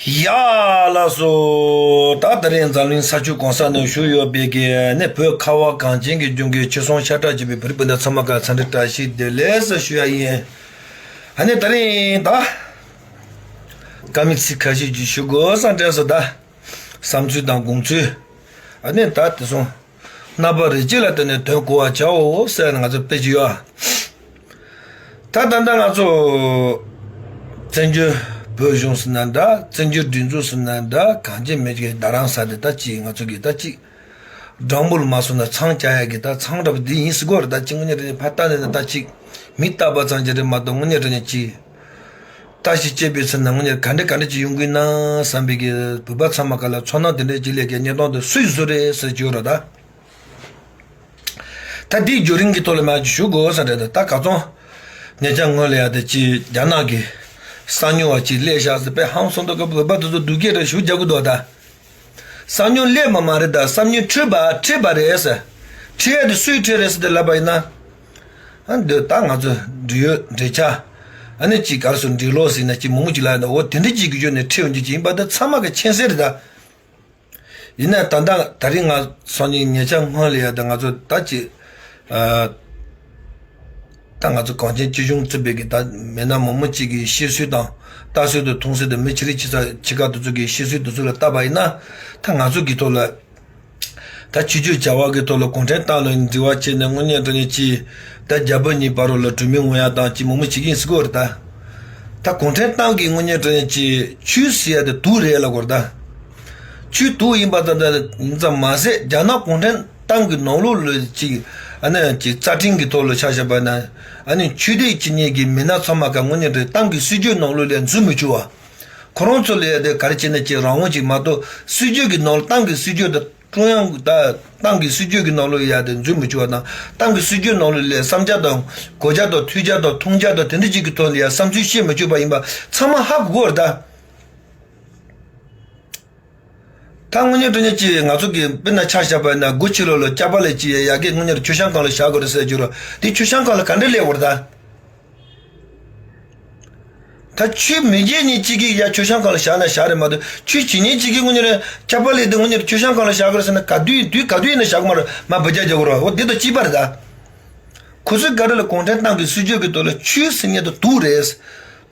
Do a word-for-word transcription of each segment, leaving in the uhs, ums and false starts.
ཡ་ལགས་སོ། ད་དེ་རིང་འཛམ་གླིང་ས་ཕྱོགས་གང་ས་ན་བཞུགས་ཡོད་པའི་གི་ནི་བོད་ཁ་བ་གངས་ཅན་གྱི་ལྗོངས་ཀྱི་ཆོས་སྲུང་ཤ་ཁྲག་གཅིག་པའི་བོད་རིགས་སྤུན་ཟླ་ཚང་མ་ག་འཚམས་འདྲི་བཀྲ་ཤིས་བདེ་ལེགས་ཟེར་ཞུ་ཡ་ཡིན། ཨ་ནི་དེ་རིང་ད་བཀའ་མོལ་ཚིག་ཁ་ཤས་ཅིག་ཞུ་དགོས་བསམ་དྲན་སོང་ད། བསམ་ཚུལ་དང་དགོངས་ཚུལ། ཨ་ནི་ད་དེ་སོང་། རྣམ་པ་རེ་གཅིག་ལ་བརྟེན་ནས་དོན་གོ་བར་བྱའོ་ཟེར་ནས་ང་ཚོ་དཔེ་ཅིག་ཡོད། ད་ད་ལྟ་ང་ཚོ་བཙན་བྱོལ་བོད་གཞུང་ཟེར་ན་འདྲ། བཙན་བྱོལ་སྒྲིག་འཛུགས་ཟེར་ན་འདྲ། གངས་ཅན་མི་རིགས་ཀྱི་རྡ་རམ་ས་དེ་ད་ཅིག་ང་ཚོ་གི་ད་ཅིག་སྦྲང་བུ་ལ་མ་སོང་ན་ཚང་རྒྱག་ཡ་གི་ད་ཚང་འདྲ་པོ་འདི་ཡིན་ཟེར་གོ་རེད། ད་ཅིག་དངོས་གནས་དྲང་གནས་ཕར་ལྟ་ནས་ན་ད་ཅིག་མི་རྟག་པ་ཙམ་ཅིག་རེད་མ་གཏོགས་དངོས་གནས་དྲང་གནས་ཅིག་ལྟ་ཞིབ་བྱེད་པའི་ཚེ་ན་དངོས་གནས་ག་འདྲ་ག་འདྲ་ཅིག་ཡོང་གི་ན་བསམ་པའི་གི་བོད་པ་ཚང་མ་ག་ལ་ཚོར་སྣང་དེ་འདྲ་ཅིག་སླེབས་ཀྱི་གནས་སྟངས་དེ་སུས་བཟོས་རེད་ཟེར་གྱི་ཡོད་རེད་ད། ད་འདིའི་བརྒྱུད་རིམ་གྱི་ཐོག་ལ་མར་ཞུ་དགོས་ས་རེད། ད་ག་ཚོད་ཉེ་ཆར་སྔོན་ལ་ཡ་དེ་ཅིག་རྒྱ་ནག་གི་གསང་ཉུལ་བ་ཅིག་སླེབས་བཞག་ཟེར་པས་ཧང་སང་འདུག་ག་བོད་པ་དེ་ཚོ་སྡུག་སྐད་རེ་ཞུ་རྒྱག་གི་འདུག་ད། གསང་ཉུལ་སླེབས་མ་མ་རེད་ད། གསང་ཉུལ་ཁྲིད་པ་ཁྲིད་པ་རེད་ཟེར། ཁྲིད་ཡ་དེ་སུས་ཁྲིད་རེད་ཟེར་དེ་ལབ་པ་ཡིན་ན། ཨ་འདི་ད་ང་ཚོ་འབྲེལ་ཡོད་འབྲེལ་ཆགས། ཨ་ནི་ཅིག་ག་རེ་ཟེར་འབྲེལ་ལོག་ཟེར་ན་ཅིག་མང་པོ་ཅིག་ལབ་ཡོད་ན་འོ་དེ་འདྲ་ཅིག་གི་བརྒྱུད་ནས་ཁྲིད་ཡོང་རྒྱུ་ཅིག་ཡིན་པ་དེ་ཚང་མ་གི་མཁྱེན་གསལ་རེད་ད། ཡིན་ན་ད་ལྟ་དེ་རིང་ང་སང་ཉིན་ཉེ་ཆར་སྔོན་ལ་ཡ་ད་ང་ཚོ་ད་ཅིག་ཨ་ད་ང་ཚོ་གངས་ཅན་སྐྱིད་གཤོངས་གཙོས་པའི་གི་ད་མི་སྣ་མང་པོ་ཅིག་གིས་ཤེས་གསལ་དང་ལྟ་གསལ་དང་མཐོང་གསལ་དང་མི་ཆེ་རིགས་ཆེ་ས་ཆེ་ཁག་དེ་ཚོ་གིས་ཤེས་གསལ་དེ་ཚོ་ལ་བལྟས་པ་ཡིན་ན། ད་ང་ཚོ་གི་ཐོག་ལ་ད་སྤྱི་སྤྱོད་བྱ་བ་གི་ཐོག་ལ་གུང་ཁྲན་ཏང་ལ་འབྲེལ་བ་བྱས་ནས་དངོས་གནས་དྲང་གནས་ཅིག་ད་རྒྱ་བོད་གཉིས་བར་ལ་གྲོས་མོལ་ཡོང་ཡ་དང་ཅིག་མང་པོ་བྱེད་ཀྱི་ཡིན་ཟེར་གོ་རེད་ད། ད་གུང་ཁྲན་ཏང་གི་དངོས་གནས་དྲང་གནས་ཅིག་ཆོས་ཟེར་ཡ་དེ་དུག་རེད་ལབ་དགོས་རེད་ད། ཆོས་དུག་ཡིན་པ་ཙམ་ཙམ་ཡིན་ཙམ་མ་ཟད་རྒྱ་ནག་གུང་ཁྲན་ཏང་གི་ནང་ལོགས་ལ་ཅིག་ཨ་ནི་ཅིག་རྩ་ཁྲིམས་ཀྱི་ཐོག་ལ་ཆ་བཞག་པ་ན་ཨ་ནི་ཆོས་དད་བྱེད་མཁན་གྱི་མི་སྣ་ཚང་མ་ག་དངོས་གནས་དྲང་ཏང་གི་སྲིད་ཇུས་ནང་ལོགས་ལ་འཛུལ་མི་བཅུག་པ། ཁོ་རང་ཚོ་ལ་ཡ་དེ་ག་རེ་བྱས་ན་ཅིག་རང་དབང་ཅིག་མ་གཏོགས་སྲིད་ཇུས་ཀྱི་ནང་ལ་ཏང་གི་སྲིད་ཇུས་དང་ཀྲུང་དབྱང་ད་ཏང་གི་སྲིད་ཇུས་ཀྱི་ནང་ལོགས་ཡ་དེ་འཛུལ་མི་བཅུག་པ་དང་ཏང་གི་སྲིད་ཇུས་ནང་ལོགས་ལ་བསམ་འཆར་དང་གོ་རྒྱ་དང་ཐོས་རྒྱ་དང་མཐོང་རྒྱ་དང་དེ་འདྲ་ཅིག་གི་ཐོག་ལ་ཡ་བསམ་ཚུལ་བཤད་མི་བཅུག་པ་ཡིན་པ་ཚང་མ་ཧ་གོ་གི་རེད་ད། ད་དངོས་གནས་དྲང་གནས་ཅིག་ང་ཚོ་གི་དཔེར་ན་ཆ་བཞག་པ་ཡིན་ན་སྒོ་ཕྱི་ལོགས་ལ་སྐྱག་པ་ལས་ཅིག་ཡ་ཡ་གི་དངོས་གནས་མཆོད་བཤམས་སྒང་ལ་བཞག་དགོས་རེད་ཟེར་རྒྱུ་རེད། དེ་མཆོད་བཤམས་སྒང་ལ་ག་འདྲ་སླེབས་ཡོད་རེད་ད། ད་ཆོས་མི་བྱེད་མཁན་གཅིག་གིས་ཡ་མཆོད་བཤམས་སྒང་ལ་བཞག་ན་བཞག་རེད་མ་གཏོགས་ཆོས་བྱེད་མཁན་གཅིག་གིས་དངོས་གནས་རེད་སྐྱག་པ་ལས་དེ་དངོས་གནས་རེད་མཆོད་བཤམས་སྒང་ལ་བཞག་དགོས་རེད་ཟེར་ན་ག་དུས་དུས་ག་དུས་ཡིན་ན་བཞག་གི་མ་རེད་མ་འབུད་རྒྱག་རྒྱག་གི་རེད་འོ་དེ་དང་གཅིག་པ་རེད་ད། ཁོ་ཚོས་ག་རེ་ལ་གུང་ཁྲན་ཏང་གི་སྲིད་ཇུས་ཀྱི་ཐོག་ལ་ཆོས་ཟེར་མཁན་དེ་དུག་རེད།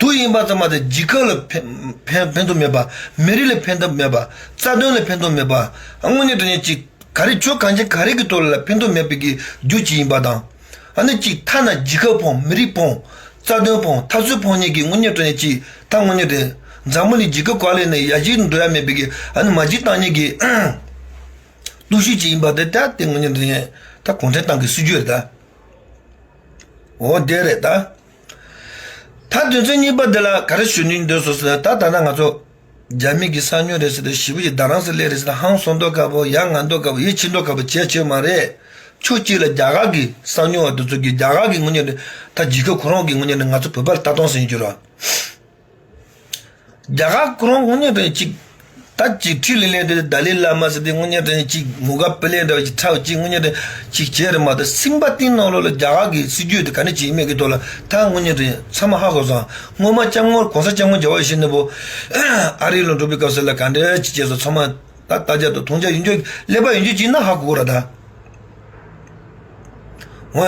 དུག་ཡིན་པ་ཙམ་མ་ཟད་རྒྱལ་ཁབ་ལ་ཕན་ཕན་ཕན་ཐོགས་མེད་པ། མི་རིགས་ལ་ཕན་ཐོགས་མེད་པ། རྩ་དོན་ལ་ཕན་ཐོགས་མེད་པ། དངོས་གནས་དྲང་གནས་ཅིག་ག་རེ་ཆོས་གང་ཅི་ག་རེ་གི་ཐོག་ལ་ཕན་ཐོགས་མེད་པའི་གི་རྒྱུ་ཅིག་ཡིན་པ་དང་། ཨ་ནི་ཅིག་ཐ་ན་རྒྱལ་ཁབ་ཕོངས་མི་རིགས་ཕོངས་རྩ་དོན་ཕོངས་འཐབ་རྩོད་ཕོངས་མཁན་གྱི་དངོས་གནས་དྲང་གནས་ཅིག་ད་དངོས་གནས་དྲང་འཛམ་བུ་གླིང་རྒྱལ་ཁབ་ག་ལ་ཡིན་ན་ཡར་རྒྱས་འགྲོ་ཡ་མེད་པའི་གི་ཨ་ནི་མར་རྒྱས་བཏང་མཁན་གྱི་གཏུག་ཤུགས་ཅིག་ཡིན་པ་དེ་ད་དེ་དངོས་གནས་དྲང་གནས་ད་གུང་ཁྲན་ཏང་གི་སྲིད་ཇུས་རེད་ད། འོ་དེ་རེད་ད། ད་དོན་ཚན་གཉིས་པ་འདི་ལ་ག་རེ་ཞུ་སྙིང་འདོད་སོང་ཟེར་ན་ད་ད་ལྟ་ང་ཚོ་རྒྱ་མི་གི་གསང་ཉུལ་རེད་ཟེར་ཏེ་ཞེ་པོ་ཅིག་རྡ་རམ་ས་སླེབས་རེད་ཟེར་ཏེ་ཧང་སང་མདོག་ཁ་པོ་ཡ་ང་མདོག་ཁ་པོ་ཡིད་ཆེས་མདོག་ཁ་པོ་བྱས་བྱས་མ་རེད། ཕྱོགས་གཅིག་ལ་རྒྱ་གར་གི་གསང་ཉུལ་བ་དེ་ཚོ་གི་རྒྱ་གར་གི་དངོས་གནས་རེད་ད་རྒྱལ་ཁབ་ཁོ་རང་གི་དངོས་གནས་རེད་ང་ཚོ་བོད་པ་ལ་ལྟ་སྟངས་ཟེར་རྒྱུ་ར། རྒྱ་གར་ཁོ་རང་དངོས་གནས་དྲང་གཅིག་ད་ཅིག་ཁྲི་ལི་ལས་དེ་ད་ལི་བླ་མ་ཟེར་དེ་དངོས་གནས་དྲང་གཅིག་མུ་ག་པི་ལེ་འདྲ་བ་ཅིག་ཁྲ་བ་ཅིག་དངོས་གནས་དྲང་གཅིག་བྱས་རེད་མ་གཏོགས་སིང་པ་ཏིང་ནང་ལོགས་ལ་རྒྱ་གར་གི་སྲིད་ཇུས་དེ་ག་ནས་ཅིག་ཡིན་མེད་ཀྱི་ཐོག་ལ་ད་དངོས་གནས་དྲང་ཚང་མ་ཧ་གོ་སོང་། སྔོན་མ་ལྕམ་སྔོན་གོང་ས་ལྕམ་སྔོན་རྒྱལ་བ་ཡིད་བཞིན་ནོར་བུ་ཨ་རི་ལ་འགྲོ་བའི་སྐབས་སུ་ལ་ག་འདྲ་ཅིག་བྱས་སོང་ཚང་མ་ད་ལྟ་རྒྱ་དང་མཐོང་རྒྱ་ཡོད་རྒྱུ་ཀླད་པ་ཡོད་རྒྱུ་ཅིག་ན་ཧ་གོ་གོ་ར་ད། འོ།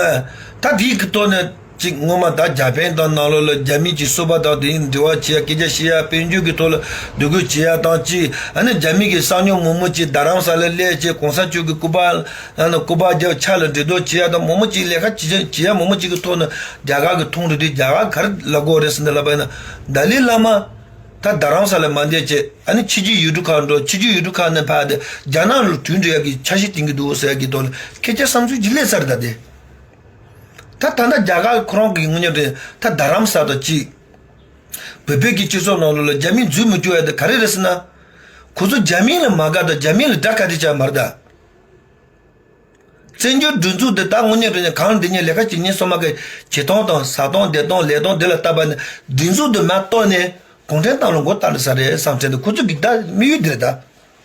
ད་དེའི་གི་ཐོག་ནས་ཅིག་སྔོན་མ་ད་རྒྱ་ཕན་དང་ནང་ལོགས་ལ་རྒྱ་མི་གྱི་སོ་པ་དང་དེའི་འབྲེལ་བ་བྱེད་ཡ་སྐད་ཆ་བཤད་ཡ་དཔལ་འབྱོར་གྱི་ཐོག་ལ་འདུ་འགོད་བྱེད་ཡ་དང་ཅིག་ཨ་ནི་རྒྱ་མི་གི་གསང་ཉུལ་མང་པོ་ཅིག་རྡ་རམ་ས་ལ་སླེབས་བྱས་གོང་ས་མཆོག་གི་སྐུ་པར་ཨ་ནི་སྐུ་པར་རྒྱབ་ཕྱག་ལ་འདྲི་རྟོག་བྱེད་ཡ་དང་མང་པོ་ཅིག་ལས་ཀ་བྱེད་བྱེད་ཡ་མང་པོ་ཅིག་གི་ཐོག་ནས་རྒྱ་གར་གི་མཐོང་རུ་དེ་རྒྱ་གར་ག་རེ་ལབ་དགོས་རེད་ཟེར་ནས་ལབ་པ་ཡིན་ན་ད་ལི་བླ་མ། ད་རྡ་རམ་ས་ལ་མ་བསྡད་བྱས་ཨ་ནི་ཕྱི་རྒྱལ་ཡུལ་གྲུ་ཁག་འགྲོ་ཕྱི་རྒྱལ་ཡུལ་གྲུ་ཁག་ནས་ཕར་དེ་རྒྱ་ནག་ལ་བྲོས་འགྲོ་ཡ་གི་འཆར་གཞི་བཏིང་གི་འདུག་ཟེར་ཡ་གི་ཐོག་ལ་སྐད་ཆ་བསམ་ཚུལ་ཅིག་སླེབས་ཚར་ད་དེ། ད་ད་ལྟ་རྒྱ་གར་ཁོ་རང་གི་དངོས་གནས་དྲང་ད་རྡ་རམ་ས་དང་གཅིག་བོད་པའི་གི་སྤྱི་ཚོགས་ནང་ལོགས་ལ་རྒྱ་མི་འཛུལ་མི་བཅུག་ཡ་དེ་ག་རེ་རེད་ཟེར་ན། ཁོ་ཚོ་རྒྱ་མི་ལ་མ་དགའ་ད་རྒྱ་མི་ལ་དགྲ་ག་དེ་བྱ་མ་རེད་ད། བཙན་བྱོལ་སྒྲིག་འཛུགས་འདི་ད་དངོས་གནས་དྲང་གནས་གང་འདི་ཉིད་ལས་ཀ་བྱེད་མཁན་སོ་མ་གི་བྱེད་སྟངས་དང་ཟ་སྟངས་བསྡད་སྟངས་ལས་སྟངས་འདི་ལ་བལྟས་པ་ནི་སྒྲིག་འཛུགས་འདི་མར་གཏོར་ནས་གུང་ཁྲན་ཏང་ལ་མགོ་བཏགས་ནས་ས་རེད་བསམ་དྲན་འདུག་ཁོ་ཚོ་གི་ད་དམིགས་ཡུལ་འདི་རེད་ད།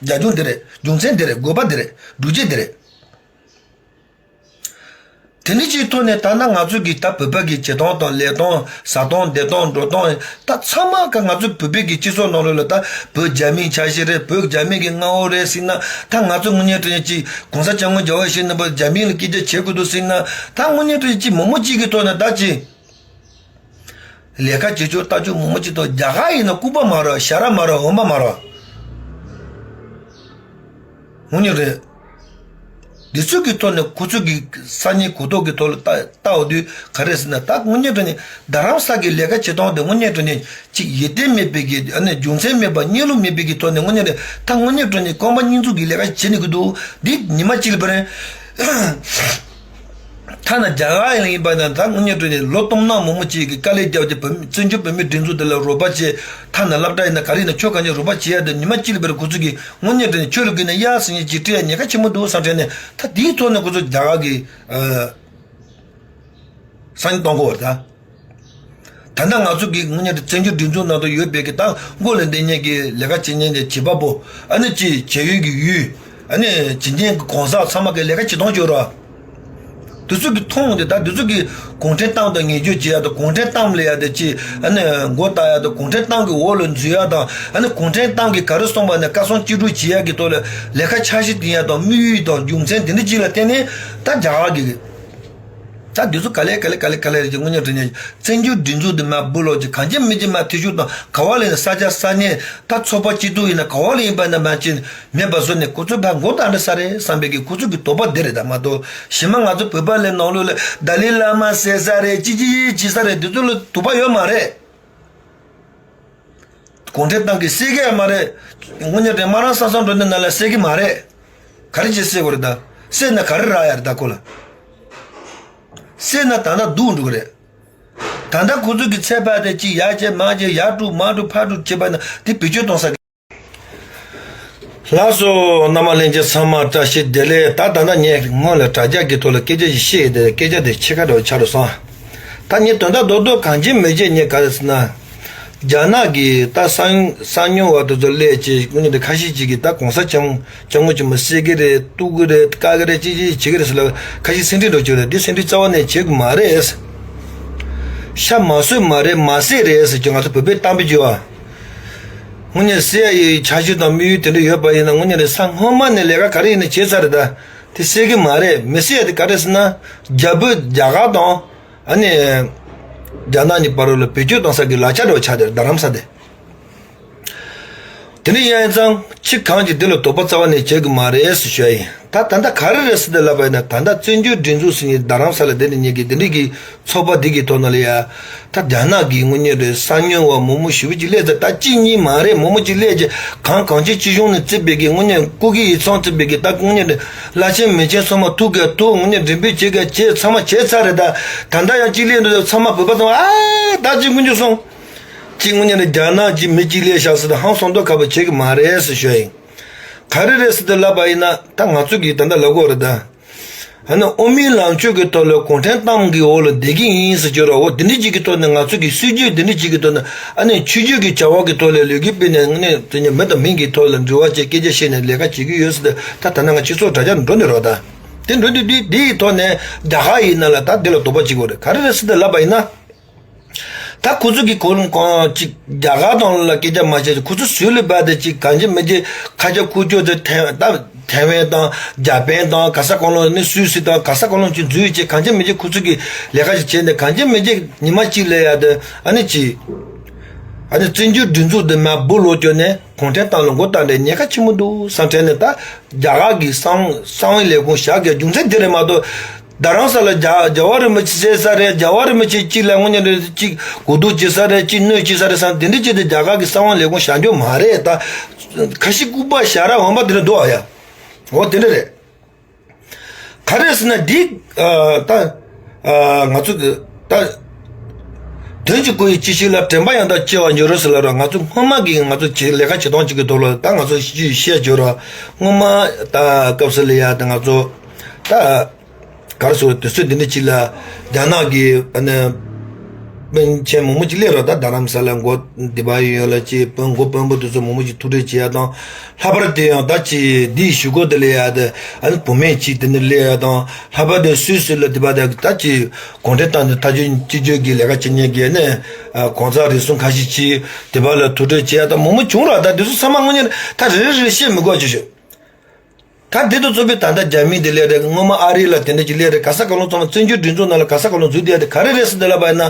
རྒྱབ་ལྗོངས་འདི་རེད། རྒྱུ་མཚན་འདི་རེད། དགོས་པ་འདི་རེད། སྒྲུབ་བྱེད་འདི་རེད། དེ་འདྲ་ཅིག་ཐོག་ནས་ད་ལྟ་ང་ཚོ་གི་ད་བོད་པ་གི་བྱེད་སྟངས་དང་ལས་སྟངས་ཟ་སྟངས་བསྡད་སྟངས་འགྲོ་སྟངས་ད་ཚང་མ་ག་ང་ཚོ་བོད་པའི་གི་སྤྱི་ཚོགས་ནང་ལོགས་ལ་ད་བོད་རྒྱ་མིའི་ཆ་ཤས་རེད། བོད་རྒྱ་མི་གི་མངའ་འོག་རེད་ཟེར་ན། ད་ང་ཚོ་དངོས་གནས་དྲང་གནས་ཅིག་གོང་ས་སྐྱབས་མགོན་རྒྱལ་བ་ཡིད་བཞིན་ནོར་བུ་རྒྱ་མི་ལ་སྐད་ཆ་བྱེད་དགོས་འདུག་ཟེར་ན། ད་དངོས་གནས་དྲང་གནས་ཅིག་མང་པོ་ཅིག་གི་ཐོག་ནས་ད་ཅིག་ལས་ཀ་བྱེད་ཕྱོགས་ལྟ་ཕྱོགས་མང་པོ་ཅིག་ཐོག་རྒྱ་གར་ཡིན་ན་ལྐུགས་པ་མ་རེད། ཞ་ར་མ་རེད། འོན་པ་མ་རེད། དངོས་གནས་རེད། འདི་ཚོ་གི་ཐོག་ནས་ཁོ་ཚོ་གི་ས་གནས་གོ་རྟོགས་ཀྱི་ཐོག་ལ་ལྟ་ལྟ་འོ་དུས་ག་རེ་ཟེར་ན། ད་དངོས་གནས་དྲང་གནས་རྡ་རམ་ས་གི་ལས་ཀ་བྱེད་སྟངས་དེ་དངོས་གནས་དྲང་གནས་ཅིག་ཡིད་བརྟན་མེད་པའི་གི་ཨ་ནི་རྒྱུ་མཚན་མེད་པ་གཉིད་ལོག་མེད་པའི་གི་ཐོག་ནས་དངོས་གནས་རེད། ད་དངོས་གནས་དྲང་གནས་རྐང་པ་གཉིས་འཛུགས་ཀྱི་ལས་ཀ་བྱེད་ནི་གི་འདུག་འདི་ཉི་མ་གཅིག་ལ་བར་ཐ་ན་རྒྱ་གར་ཡང་ཡིན་པ་ན་ད་དངོས་གནས་དྲང་གནས་ལོ་སྟོང་ཕྲག་མང་པོ་ཅིག་གི་དཀའ་ལས་བརྒྱབ་སྟེ་བོད་མི་བཙན་བྱོལ་བོད་མིའི་སྒྲིག་འཛུགས་དེ་ལ་རོགས་པ་བྱེད། ཐ་ན་སློབ་གྲྭ་ཡིན་ན་ག་རེ་ཡིན་ན་ཆོས་གང་ཅི་རོགས་པ་བྱེད་ཡ་དེ་ཉི་མ་གཅིག་ལ་བར་ཁོ་ཚོ་གི་དངོས་གནས་དྲང་གནས་ཆོས་ལུགས་ཀྱི་ནས་གཡག་སྲིན་ཉེ་ཅིག་སྤྲད་ཡ་ཉེན་ཁ་ཆེན་པོ་འདུག་བསམ་དྲན་ནས། ད་དེའི་ཐོག་ནས་ཁོ་ཚོ་རྒྱ་གར་གི་ཨ་སང་ཉིན་གཏོང་གོ་བར་ད། ད་ལྟ་ང་ཚོ་གི་དངོས་གནས་བཙན་བྱོལ་སྒྲིག་འཛུགས་ནང་དུ་ཡོད་པའི་གི་ད་མགོ་ལ་འདི་ཉིད་ཀྱི་ལས་ཀ་བྱེད་མཁན་གྱི་བྱེད་པ་པོ་ཨ་ནི་ཅིག་བྱེད་ཡུལ་གྱི་ཡུལ་ཨ་ནི་བྱེད་མཁན་གྱི་གང་ཟག་ཚང་མ་གི་ལས་ཀ་བྱེད་སྟངས་བྱོས་ར། དེ་ཚོ་གི་མཐོང་དེ་ད་དེ་ཚོ་གི་གུང་ཁྲན་ཏང་དང་ངེས་སྐྱོ་བྱེད་ཡ་དང་གུང་ཁྲན་ཏང་ལ་ཡ་དེ་ཅི་ཨ་ནི་མགོ་བཏགས་ཡ་དང་གུང་ཁྲན་ཏང་གི་འོག་ལ་འཛུལ་ཡ་དང་ཨ་ནི་གུང་ཁྲན་ཏང་གི་ག་རེ་གསུངས་པ་ནས་བཀའ་གསུང་ཅི་སྒྲུབ་བྱེད་ཡ་གི་ཐོག་ལ་ལས་ཀ་འཆར་གཞི་འདིང་ཡ་དང་དམིགས་ཡུལ་དང་རྒྱུ་མཚན་དེ་འདྲ་ཅིག་ལ་བརྟེན་ནས་ད་རྒྱ་གར་གི་ད་དེ་ཚོ་ག་ལེ་ག་ལེ་ག་ལེ་ག་ལེ་རེད་ཀྱི་དངོས་གནས་དྲང་གནས་བཙན་བྱོལ་སྒྲིག་འཛུགས་འདི་མ་བུ་ལོག་ཅིག་གང་ཅི་མི་ཅི་མ་ཐེ་ཤུགས་དང་ག་བ་ལ་ཡིན་ས་ཆ་ས་གནས་ད་ཚོགས་པ་སྐྱིད་སྡུག་ཡིན་ན་ག་བ་ལ་ཡིན་པ་ན་མ་ཅི་མེད་པ་བཟོ་ནས་ཁོ་ཚོ་ཕར་མགོ་བཏང་འདྲ་ས་རེད་བསམ་པའི་གི་ཁོ་ཚོ་གི་དོགས་པ་འདི་རེད། ད་མ་གཏོགས་གཞི་མ་ང་ཚོ་བོད་པ་ལས་ནང་ལོགས་ལ་ཏཱ་ལའི་བླ་མ་ཟེར་ས་རེད་ཅི་ཅི་ཡི་ཅི་ས་རེད་འདི་ཚོ་ལ་དོགས་པ་ཡོད་མ་རེད། གུང་ཁྲན་ཏང་གིས་བསད་ཀྱི་ཡོད་མ་རེད། དངོས་གནས་དྲང་མ་རང་ས་སང་འགྲོ་ནས་ན་ལ་བསད་ཀྱི་མ་རེད། ག་རེ་བྱས་བསད་དགོས་རེད་ད། བསད་ན་ག་རེ་རག་ཡ་རེད་ད་ཁོ་ལ། བསད་ན་ད་ལྟ་སྡུག་འགྲོ་གི་རེད། ད་ལྟ་ཁོ་ཚོ་གི་ཚད་པ་དེ་ཅི་ཡར་བྱས་མར་བྱས་ཡར་དཀྲུག་མར་དཀྲུག་ཕར་དཀྲུག་བྱེད་པ་ན་དེ་བེད་སྤྱོད་གཏོང་ས། ལགས་སོ། རྣམ་པ་ལྷན་རྒྱས་ཚང་མ་བཀྲ་ཤིས་བདེ་ལེགས། ད་ད་ལྟ་ངས་སྔོན་ལ་དྲ་རྒྱ་གི་ཐོག་ལ་སྐད་ཆ་ཞིག་བཤད་ཡོད་དེ་སྐད་ཆ་དེ་ཕྱེད་ཀ་འདྲ་བོ་ཆགས་འགྲོ་སོང་། ད་ངས་དོན་དག་རྡོག་རྡོག་གང་ཅི་མི་བྱེད་ངས་ག་རེ་ཟེར་ན། རྒྱ་ནག་གི་ད་གསང་གསང་ཉུལ་བ་དེ་ཚོ་སླེབས་བྱས་དངོས་གནས་དེ་ཁ་ཤས་ཅིག་གིས་ད་གོང་ས་སྐྱབས་སྐྱབས་མགོན་ཆེན་པོ་བསད་ཀྱི་རེད་གཏུག་གི་རེད་བཀག་གི་རེད་ཅི་ཅི་བྱེད་ཀྱི་རེད་ཟེར་ལ་ཁ་ཤས་སེམས་ཁྲལ་འགྲོ་བྱེད་རེད། འདི་སེམས་ཁྲལ་རྩ་བ་ནས་བྱེད་དགོས་མ་རེད། ཤ་མ་ཟོས་མ་རེད་མ་བསད་རེད་ཟེར་གྱི་ང་ཚོ་བོད་པའི་གཏམ་དཔེ་བརྗོད་བ། དངོས་གནས་བསད་ཡ་ཡི་འཆར་གཞི་དང་དམིགས་ཡུལ་དེ་འདྲ་ཡོད་པ་ཡིན་ན་དངོས་གནས་རེད་ས་སྔོན་མ་ནས་ལས་ཀ་ག་རེ་ཡིན་ན་བྱས་ཚར་རེད་ད། དེ་བསད་ཀྱི་མ་རེད། མི་བསད་ཡ་དེ་ག་རེ་ཟེར་ན་རྒྱ་བོད་རྒྱ་གར་དང་ཨ་ནི་རྒྱ་ནག་གཉིས་བར་ལ་བེད་སྤྱོད་གཏོང་ས་གི་ལག་ཆ་འདྲ་བོ་ཆགས་དེ་རྡ་རམ་ས་དེ། དེ་འདྲ་ཡིན་ཙང་ཁྱི་གང་གིས་འདི་ལ་དོགས་པ་རྩ་བ་ནས་བྱེད་དགོས་མ་རེད་ཟེར་ཞུ་ཡ་ཡིན། ད་ད་ལྟ་ག་རེ་རེད་ཟེར་ཏེ་ལབ་པ་ཡིན་ན་ད་ལྟ་བཙན་བྱོལ་སྒྲིག་འཛུགས་ཟེར་ནས་རྡ་རམ་ས་ལ་དེ་འདྲ་ཉེ་གི་དེ་འདྲ་གི་ཚོགས་པ་འདི་གི་ཐོག་ན་ལ་ཡ། ད་རྒྱ་ནག་གི་དངོས་གནས་རེད་གསང་ཉུལ་བ་མང་པོ་ཞེ་པོ་ཅིག་སླེབས་ཚར། ད་གཅིག་གཉིས་མ་རེད་མང་པོ་ཅིག་སླེབས་ཀྱི་གང་གང་ཅི་སྤྱི་གཞུང་ནས་བརྩིས་པའི་གི་དངོས་གནས་སྐུ་སྒེར་ཡིག་ཚང་བརྩིས་པའི་གི་ད་དངོས་གནས་རེད་བླ་ཆེན་མི་ཆེན་ཚང་མ་ཐུག་གི་ཐུག་དངོས་གནས་མགྲིན་པའི་བྱེད་གི་བྱེད་ཚང་མ་བྱས་ཚར་རེད། ད་ད་ལྟ་ཡང་གཅིག་སླེབས་འདུག་ཚང་མ་བོད་པ་ཚང་མ་ཨ་ད་གཅིག་དཀོན་མཆོག་གསུམ། གཅིག་དངོས་གནས་རེད་རྒྱ་ནག་གི་མི་གཅིག་སླེབས་ཤག་ཟེར་ཏེ་ཧང་སང་མདོག་ཁ་པོ་བྱེད་གི་མ་རེད་ཟེར་ཞུ་ཡ་ཡིན། ག་རེ་རེད་ཟེར་ཏེ་ལབ་པ་ཡིན་ན་ད་ང་ཚོ་གིས་ད་ལྟ་ལབ་དགོས་རེད་ད། ཨ་ནི་དབུ་མའི་ལམ་ཆོས་ཀྱི་ཐོག་ལ་གུང་ཁྲན་ཏང་གི་འོག་ལ་བསྡད་ཀྱི་ཡིན་ཟེར་གྱི་རེད། འོ་དེ་འདྲ་ཅིག་གི་ཐོག་ནས་ང་ཚོ་གི་སྲིད་ཇུས་དེ་འདྲ་ཅིག་གི་ཐོག་ནས་ཨ་ནི་ཆོས་བརྒྱུད་ཀྱི་བྱ་བ་གི་ཐོག་ལ་ལས་འགུལ་སྤེལ་ནས་དངོས་གནས་དེ་ཉིད་མི་དང་མི་གི་ཐོག་ལ་འབྲེལ་བ་བྱས་སྐད་ཆ་བཤད་ནས་ལས་ཀ་བྱེད་ཀྱི་ཡོད་ཟེར་ཏེ་ད་ད་ནང་ང་སྤྱི་ཚོགས་དྲ་རྒྱ་འགྲོ་ནས་རོགས་ད། དེ་འགྲོ་དུས་དེ་དེའི་ཐོག་ནས་རྒྱ་གར་ཡིན་ན་ལ་ད་དེ་ལ་དོགས་པ་བྱེད་དགོས་རེད། ག་རེ་རེད་ཟེར་ཏེ་ལབ་པ་ཡིན་ན། ད་ཁོ་ཚོ་གི་གོ་ལོང་གང་ཅིག་རྒྱ་གར་དང་ལ་སྐད་ཆ་མ་བཤད་ཅིག་ཁོ་ཚོ་སུས་ལས་བར་དེ་ཅིག་གང་ཅི་མི་ཅི་ཁ་ཆ་ཁུ་ཅོ་དེ་ཐེ་ད་ཐེ་ཝན་དང་རྒྱ་པན་དང་ག་ས་གང་ལོ་ནི་སུད་སི་དང་ག་ས་གང་ལོ་ཅིག་འཛུལ་ཅིག་གང་ཅི་མི་ཅི་ཁོ་ཚོ་གི་ལས་ཀ་ཞིག་བྱས་ནས་གང་ཅི་མི་ཅི་ཉི་མ་གཅིག་ལས་ཡ་དེ་ཨ་ནི་ཅི་ཨ་ནི་བཙན་བྱོལ་སྒྲིག་འཛུགས་དེ་མ་བུ་ལོ་ཅོ་ནས་གུང་ཁྲན་ཏང་ལ་མགོ་བཏགས་འདྲ་ཉེན་ཁ་ཆེན་པོ་འདུག་བསམ་དྲན་ནས་ད་རྒྱ་གར་གི་གསང་གསང་བའི་ལས་ཁུངས་བཞག་གི་རྒྱུ་མཚན་དེ་རེད་མ་གཏོགས། རྡ་རམ་ས་ལ་རྒྱ་རྒྱལ་བ་རིན་པོ་ཆེ་བསད་ས་རེད། རྒྱལ་བ་རིན་པོ་ཆེ་གཅིག་ལ་དངོས་གནས་རེད་གཅིག་གོ་བསྡུར་བྱེད་ས་རེད་གཅིག་གནོད་བྱེད་ས་རེད་བསམ་དེ་འདྲ་བྱས་ཏེ་རྒྱ་གར་གྱི་གསང་བ་ལས་ཁུངས་བཞག་རྒྱུ་མ་རེད། ད་ཁ་ཤས་ལྐུགས་པ་ཞ་ར་འོན་པ་དེ་འདྲ་འདུག་ཨ་ཡ། འོ་དེ་འདྲ་རེད། ག་རེ་ཟེར་ན་འདི་ཨ་ད་ཨ་ང་ཚོ་གི་ད་དོན་གྱི་གོ་ཡི་ཅི་ཞིག་ལ་དྲན་པ་ཡང་དག་སྐྱེ་བར་འགྱུར་རོ་ཟེར་ལ་རོ། ང་ཚོ་སྔོན་མ་གི་ང་ཚོ་བྱེད་ལས་ཀ་བྱེད་སྟངས་གཅིག་གི་ཐོག་ལ་ད་ང་ཚོ་ཞིག་བཤད་རྒྱུ་རོ། སྔོན་མ་ད་སྐབས་སུ་ལ་ཡ་ད་ང་ཚོ་ད། ག་རེ་ཟེར་དུས་ཚོད་འདི་འདྲ་ཅིག་ལ་རྒྱ་ནག་གི་ཨ་ནི་ པཎ་ཆེན་མང་པོ་ཅིག་སླེབས་རོགས། ད་རྡ་རམ་ས་ལ་མགོ་འདི་པ་ཡོད་ལ་ཅིག་དཔོན་མགོ་དཔོན་པོ་དེ་ཚོ་མང་པོ་ཅིག་ཐུག་འཕྲད་བྱེད་ཡ་དང་། ལྷག་པར་དེ་ཡང་ད་ཅིག་འདིའི་གཞུག་གུ་དེ་སླེབས་ཡ་དེ་ཨ་ནི་བུད་མེད་ཅིག་དེ་འདྲ་སླེབས་ཡ་དང་། ལྷག་པར་དེ་སུད་སི་ལ་འདི་པ་དེ་ད་ཅིག་གུང་ཁྲན་ཏང་དེ་མཐའ་དོན་སྤྱི་སྤྱོད་ཀྱི་ལས་ཀ་བྱེད་མཁན་གྱི་ཨ་ནི་གོང་ས་རིམ་གསུམ་ཁ་ཤས་ཅིག་འདི་པ་ལ་ཐུག་འཕྲད་བྱེད་ཡ་དང་མང་པོ་བྱུང་རོགས། ད་དེ་ཚོ་ཚང་མ་དངོས་གནས་ད་རེ་རེ་རེ་བཤད་མི་དགོས་ཅིག་ཞུ། ད་འདི་དང་མཚུངས་པའི་ད་ལྟ་རྒྱ་མི་འདི་སླེབས་རེད། སྔོན་མ་ཨ་རི་ལ་དེ་འདྲ་ཅིག་སླེབས་རེད། ག་ས་ག་ལོ་ཚང་མ་བཙན་བྱོལ་སྒྲིག་འཛུགས་ནང་ལ་ག་ས་ག་ལོ་འཛུལ་བསྡད་ཡ་དེ་ག་རེ་རེད་ཟེར་འདི་ལབ་པ་ཡིན་ན།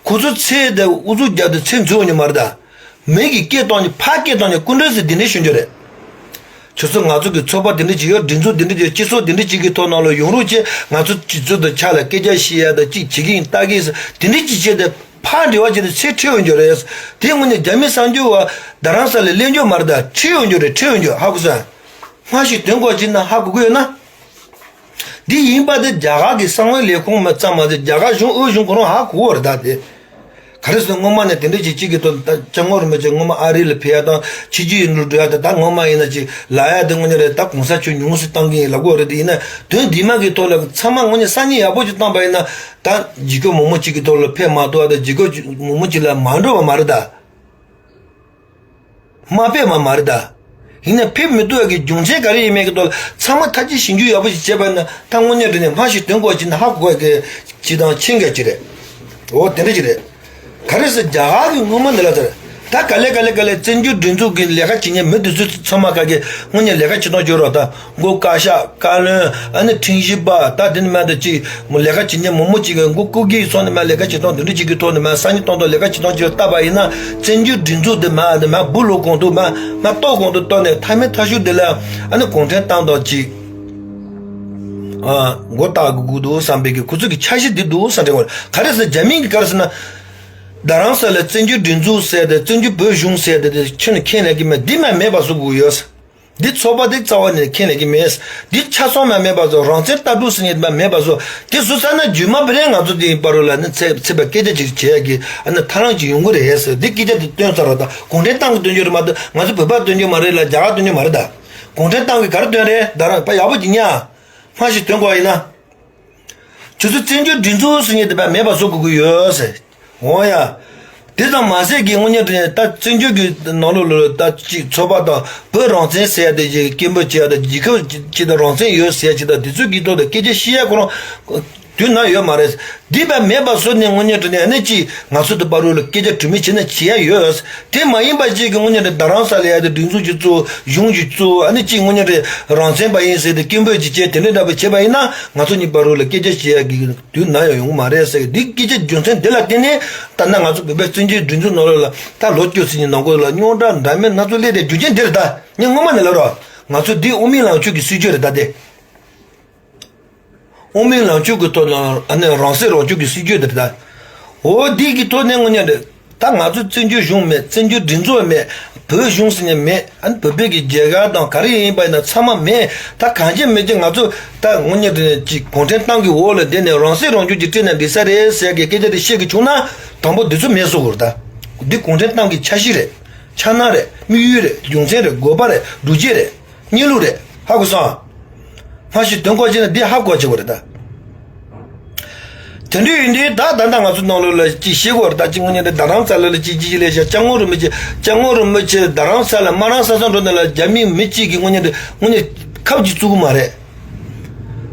ཁོ་ཚོ་ཚེ་འདི་ཨུ་ཚུགས་རྒྱབ་སྟེ་ཚེ་འཛུལ་ཡོང་ཉི་མ་རེད་ད། མི་གིས་སྐད་གཏོང་ནི་ཕར་སྐད་གཏོང་ནི་སྐུ་མགྲོན་ཟེར་འདི་འདྲའི་ཤོད་རྒྱུ་རེད། ཁྱོད་ཚོ་ང་ཚོ་གི་ཚོགས་པ་འདི་འདྲ་ཅིག་ཡོད། སྒྲིག་འཛུགས་འདི་འདྲ་ཅིག་ཡོད། སྤྱི་ཚོགས་འདི་འདྲ་ཅིག་གི་ཐོག་ནང་ལ་ཡོང་རོགས་བྱེད། ང་ཚོ་སྤྱི་ཚོགས་དང་ཕྱག་ལ་སྐད་ཆ་བཤད་ཡ་དང་ཅིག་བྱེད་ཀྱི་ཡིན་ལྟ་གི་ཡིན་ཟེར་འདི་འདྲ་ཅིག་བྱས་ཏེ་ཕར་འབྲེལ་བ་བྱས་ཏེ་ཚེ་ཁྲིད་ཡོང་རྒྱུ་རེད། དེ་དངོས་གནས་རྒྱ་མི་གསར་འབྱོར་བ་རྡ་རམ་ས་ལ་སླེབས་རྒྱུ་མ་རེད་ད། ཁྲིད་ཡོང་རྒྱུ་རེད། ཁྲིད་ཡོང་རྒྱུ། ཧ་གོ་སོང་། སྔ་ཕྱི་དོན་གོ་ཅིག་ན་ཧ་གོ་གི་ཡོད་ན། འདི་ཡིན་པ་དེ་རྒྱ་གར་གྱི་གསང་བའི་ལས་ཁུངས་མ་ཙམ་མ་ཟད་རྒྱ་གར་གཞུང་དབུས་གཞུང་ཁོ་རང་ཧ་གོ་བ་རེད་ད་དེ། ག་རེ་ཟེར་ན་སྔོན་མ་ནས་དེ་འདྲ་ཅིག་གཅིག་གི་ཐོག་ད་སྐྱབས་མགོན་རིན་པོ་ཆེ་སྔོན་མ་ཨ་རི་ལ་ཕེབས་ཡ་དང་ཕྱི་རྒྱལ་ཡུལ་ལ་འགྲོ་ཡ་དང་ད་སྔོན་མ་ཡིན་ན་ཅིག་ལབ་ཡ་དེ་དངོས་གནས་རེད། ད་གོང་ས་མཆོག་ཉུང་ངུ་ཞིག་བཏང་གི་ཡིན་ལབ་དགོས་རེད། དེ་ཡིན་ན་དོན་འདི་མ་གི་ཐོག་ལ་ཚང་མ་དངོས་གནས་སང་ཉིན་ཡག་པོ་ཅིག་བཏང་པ་ཡིན་ན་ད་འཇིགས་སྐུལ་མང་པོ་ཅིག་གི་ཐོག་ལ་ཕེབས་མ་ཐུབ་པ་དང་འཇིགས་སྐུལ་མང་པོ་ཅིག་ལ་མ་འགྲོ་བ་མ་རེད་ད། མ་ཕེབས་མ་མ་རེད་ད། ཡིན་ན་ཕེབས་མི་ཐུབ་ཡ་གི་རྒྱུ་མཚན་ག་རེ་ཡིན་མིན་གྱི་ཐོག་ལ་ཚང་མ་ཐག་གཅོད་ཞིབ་འཇུག་ཡག་པོ་ཞིག་བྱས་པ་ན་ད་དངོས་གནས་དྲང་གནས་སྔ་ཕྱི་དོན་གོ་ཅིག་ན་ཧ་གོ་ཡ་གི་ཅིག་དང་མཁྱེན་ཡ་ཅིག་རེད། འོ་དེ་འདྲ་ཅིག་རེད། ག་རེ་ཟེར་རྒྱ་གར་གི་སྔོན་མ་འདི་ལ་ཟེར། ད་ག་ལེ་ག་ལེ་ག་ལེ་བཙན་བྱོལ་སྒྲིག་འཛུགས་ཀྱི་ལས་ཀ་བྱེད་མཁན་མི་འདི་ཚོ་ཚང་མ་ག་གི་དངོས་གནས་ལས་ཀ་བྱེད་སྟངས་བརྗོད་རོགས་ད། མགོ་བཀའ་ཤག་བཀའ་བློན་ཨ་ནི་ཁྲིམས་ཞིབ་པ་ད་དེ་ནི་མ་ད་ཅིག་མོ་ལས་ཀ་བྱེད་མཁན་མང་པོ་ཅིག་གི་མགོ་སྐུ་སྒེར་སོང་ནས་མ་ལས་ཀ་བྱེད་སྟངས་དེ་འདྲ་ཅིག་གི་ཐོག་ནས་མ་སང་ཉིན་གཏོང་སྟངས་ལས་ཀ་བྱེད་སྟངས་ཅིག་ལ་བལྟས་པ་ཡིན་ན་བཙན་བྱོལ་སྒྲིག་འཛུགས་དེ་མ་དེ་མ་སྦུག་ལོག་གོང་དུ་མ་མ་ལྟོགས་གོང་དུ་གཏོང་ནས་མཐའ་མའི་མཐའ་གཞུག་དེ་ལ་ཨ་ནི་གུང་ཁྲན་ཏང་དང་ཅིག་ཨ་མགོ་བཏགས་དགོས་ཀྱི་འདུག་བསམ་པའི་གི་ཁོ་ཚོ་གི་འཆར་གཞི་འདི་འདུག་བསམ་དྲན་གོ། ག་རེ་ཟེར་རྒྱ་མིང་གི་ག་རེ་ཟེར་ན། རྡ་རམ་ས་ལ་བཙན་བྱོལ་སྒྲིག་འཛུགས་ཟེར་ཏེ་བཙན་བྱོལ་བོད་གཞུང་ཟེར་ཏེ་དེ་ཁྱོན་ནས་མཁྱེན་ལས་ཀྱི་མེད། འདི་མ་མེད་པ་བཟོ་དགོས་ཡོད། འདི་ཚོགས་པ་འདི་རྩ་བ་ནས་མཁྱེན་ལས་ཀྱི་མེད། འདི་ཆ་ཚང་མ་མེད་པ་བཟོ། རང་བཙན་ལྟ་གྲུབ་ཟེར་མཁན་མ་མེད་པ་བཟོ། འདི་བཟོ་ཚར་ན་རྗེས་མ་བེ་རེ་ང་ཚོ་འདི་བར་ལ་ནི་ཚེ་ཚེ་བ་སྐད་ཆ་ཅིག་བྱེད་ཡ་གི་ཨ་ནི་ཐབས་ལམ་ཅིག་ཡོང་གི་རེད་ཟེར། འདི་སྐད་ཆ་འདི་སྟོན་ཚར་བ་དང་གུང་ཁྲན་ཏང་གི་སྟོན་རྒྱུ་རེད་མ་གཏོགས་ང་ཚོ་བོད་པ་སྟོན་རྒྱུ་མ་རེད་ལ་རྒྱ་གར་སྟོན་རྒྱུ་མ་རེད་ད། གུང་ཁྲན་ཏང་གི་ག་རེ་སྟོན་རེད་ད་རང་པ་ཡག་པོ་ཅིག་ཉན། སྔ་ཕྱི་སྟོན་དགོས་ཡིན་ན། ཁྱོད་ཚོ་བཙན་བྱོལ་སྒྲིག་འཛུགས་ཟེར་མཁན་དེ་བས་མེད་པ་བཟོ་དགོས་ཀྱི་ཡོད་ཟེར། འོ་ཡ། དེ་ཙམ་མ་ཟད་ཀྱི་དངོས་གནས་དྲང་གནས་ད་བཙན་བྱོལ་གྱི་ནང་ལོགས་ལ་ད་ཅིག་ཚོགས་པ་དང་བོད་རང་བཙན་ཟེར་ཡ་དེ་ཅིག་སྐད་འབོད་བྱེད་ཡ་དང་རྒྱལ་ཁབ་ཅིག་དང་རང་བཙན་ཡོད་ཟེར་ཡ་ཅིག་དང་དེ་ཚོའི་གི་ཐོག་ཏུ་སྐད་ཆ་བཤད་ཡ་ཁོ་རང་དུས་ན་ཡོད་མ་རེད། འདི་བས་མེད་པ་བཟོ་ནས་དངོས་གནས་དྲང་གནས་ཨ་ནི་ཅིག་ང་ཚོ་དང་བར་ལ་སྐད་ཆ་གྲོས་མོལ་བྱེད་ན་བྱེད་ཡ་ཡོད། དེ་མ་ཡིན་པ་ཅིག་གི་དངོས་གནས་དྲང་གནས་རྡ་རམ་ས་ལ་ཡ་དེ་སྒྲིག་འཛུགས་ཅིག་བཙུགས་གཞུང་ཅིག་བཙུགས་ཨ་ནི་ཅིག་དངོས་གནས་དྲང་གནས་རང་བཙན་པ་ཡིན་ཟེར་ཏེ་སྐད་འབོད་ཅིག་བྱས་དེ་འདྲ་འདྲ་པོ་བྱས་པ་ཡིན་ན་ང་ཚོ་གཉིས་བར་ལ་སྐད་ཆ་བྱེད་ཡ་གི་དུས་ན་ཡང་ཡོང་མ་རེད་ཟེར། འདི་སྐད་ཆ་རྒྱུ་མཚན་འདི་ལ་བརྟེན་ནས་ད་ལྟ་ང་ཚོ་བོད་པའི་བཙན་བྱོལ་སྒྲིག་འཛུགས་ནང་ལོགས་ལ་ད་ལོ་བཅུ་ཟིན་གྱི་ནང་འཁོད་ལ་རྙོག་དྲ་འདྲ་མིན་སྣ་ཚོགས་སླེབས་ཏེ་རྒྱུ་རྐྱེན་འདི་རེད། ད་ངས་སྔོན་མ་ནས་ལབ་རོགས། ང་ཚོ་འདི་དབུ་མའི་ལམ་ཕྱོགས་ཀྱི་སྲིད་བྱུས་རེད། ད་དེ་དབུ་མའི་ལམ་ཕྱོགས་ཀྱི་ཐོག་ནས་ཨ་ནི་རང་སྲིད་རང་སྐྱོང་གི་སྲིད་བྱུས་འདི་རེད། ད་འོ་འདི་གི་ཐོག་ནས་དངོས་གནས་རེད། ད་ང་ཚོ་བཙན་བྱོལ་གཞུང་མེད། བཙན་བྱོལ་སྒྲིག་འཛུགས་མེད། བོད་གཞུང་ཟེར་མཁན་མེད། ཨ་ནི་བོད་པའི་གི་རྒྱལ་ཁབ་དང་ག་རེ་ཡིན་པ་ཡིན་ན་ཚང་མ་མེད། ད་གང་བྱེད་མི་བྱེད་ང་ཚོ་ད་དངོས་གནས་དྲང་གནས་ཅིག་གུང་ཁྲན་ཏང་གི་འོག་ལ་བསྡད་ནས་རང་སྲིད་རང་སྐྱོང་ཅིག་སྤྲད་ན་འགྲིག་ས་རེད་ཟེར་གི་སྐད་ཆ་དེ་བཤད་གི་བྱུང་ན་དང་པོ་འདི་ཚོ་མེད་བཟོ་དགོས་རེད། ད་འདི་གུང་ཁྲན་ཏང་གི་འཆར་གཞི་རེད། འཆར་སྣང་རེད། དམིགས་ཡུལ་རེད། རྒྱུ་མཚན་རེད། དགོས་པ་རེད། སྒྲུབ་བྱེད་རེད། གནས་ལུགས་རེད། ཧ་གོ་སོང་། སྔ་ཕྱི་དོན་གོ་བྱས་ན་འདི་ཧ་གོ་བྱེད་དགོས་རེད་ད། དེ་འདྲ་ཡིན་དུས་ད་ད་ལྟ་ང་ཚོ་ནང་ལོགས་ལ་ཅིག་བཤད་དགོས་རེད། ད་ཅིག་དངོས་གནས་དྲང་གནས་རྡ་རམ་ས་ལ་ལ་ཅིག་ཅིག་ཅིག་ལས་བྱ་སྐྱབས་མགོན་རིན་པོ་ཆེ་སྐྱབས་མགོན་རིན་པོ་ཆེ་རྡ་རམ་ས་ལ་སྨ་ར་ས་ས་འགྲོ་ནས་ལ་རྒྱ་མི་མི་གཅིག་གིས་དངོས་གནས་དྲང་གནས་དངོས་གནས་ཁབ་ཅིག་བཙུགས་གི་མ་རེད།